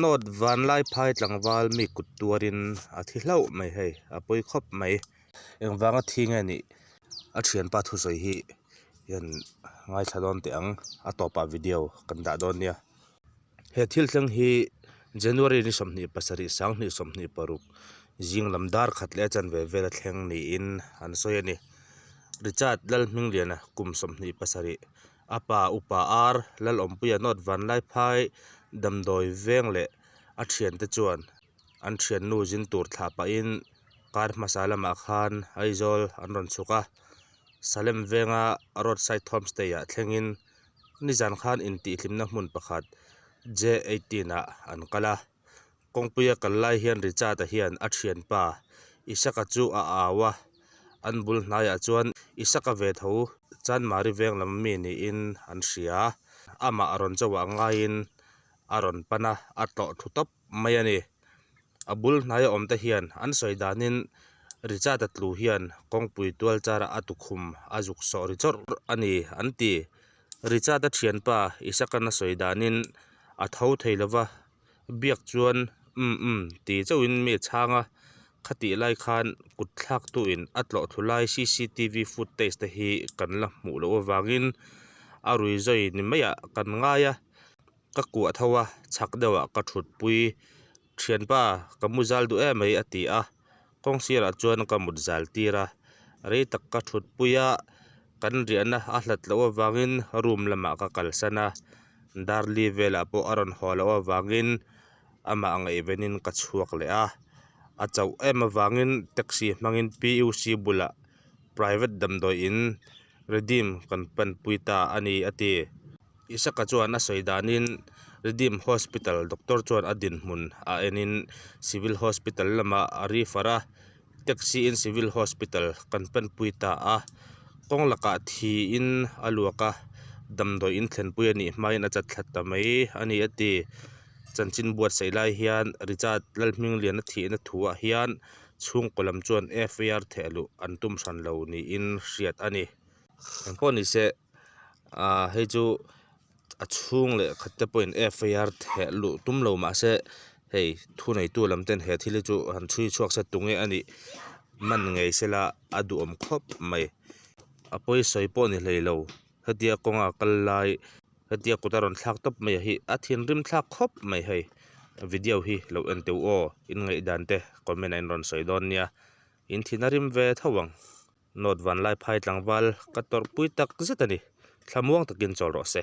Note vanlai phai tlangval mi kut tuarin a thi hlauh mai hei a pawi khawp mai. Engvanga thi nge nih a thianpa thusawi hi hian ngaithla dawn teh ang a tawpah video kan dah dawn nia. He thil thleng hi January ni 27 2026 zing lam dar khat leh a chanve vel a thleng niin an sawi a ni. Richard Lalhmingliana kum 27 a pa upa Ar Lalawmpuia North Vanlaiphai damdawi veng leh a thiante chuan an thiannu zin tur thlah pahin kar hmasa lamah khan Aizawl an rawn chhuk a, Salem venga roadside homestay ah thlengin Nizan khan intihhlimna hmun pakhat J18 ah an kal a, kawngpuia kal lai hian Richard-a hian a thianpa Isaka chu a au a, an bul hnaiah chuan Isaka ve tho Chanmari veng lam mi niin an hria, amah a rawn chauhah ngaiin a rawn pan a, a tlawh thlu tawp mai a ni. A bul hnaia awmte hian an sawi danin Richard-a tlu hian kawngpui tual charah a tukhum a zuk sawh ri chawrh a ni an ti. Richard-a thianpa Isaac-an a sawi danin a tho thei lova, biak chuan umm umm ti chauhin mi a chhang a, khatih lai khan kut thlaktuin a tlawh thlu lai cctv footage te hi kan la hmuh loh avangin a rui zawi ni maiah kan ngai a. Ka kuah tho a, chhak deuhah ka thutpui, Thianpa, ka mu zal duh em mai a ti a, kawng sirah chuan ka mut zal tir a, rei tak ka thutpui a, kan riahna a hlat loh avangin room lamah ka kalsan a, Darli velah pawh a rawn haw loh avangin amah ngaihvenin ka chhuak leh a, a chauh em avangin taxi hmangin PUC bulah private damdawi in Redeem kan panpui ta a ni a ti. Isaka chuan a sawi danin Redeem Hospital doctor chuan a dinhmun a enin Civil Hospital lamah a refer a, taxi in Civil Hospital kan panpui ta a, kawng lakah thiin a luak a, damdawi in thlenpui a nih hmain a chat thla ta mai a ni a ti. Chanchin buatsaih lai hian Richard Lalhmingliana thihna thuah hian chhungkaw lam chuan FIR theh luh an tum hran lo niin hriat a ni. Engpawh nise. Ahh hei chu a chhung leh khat te pawhin FIR theh luh tum lo mahse hei thuneitu lam ten he thil hi chu han chhui chhuak se tunge a nih man ngei sela a duhawm khawp mai a pawi sawi pawh ni hlei lo hetia kawnga kal lai hetia kut a rawn thlak tawp mai hi a thinrim thlak khawp mai hei video hi lo en teuh aw in ngaihdan te comment ah in rawn sawi dawn nia in thin a rim ve tho ang. Note vanlai phai tlangval ka tawrhpui tak zet a ni. Thlamuang takin chawl rawh se.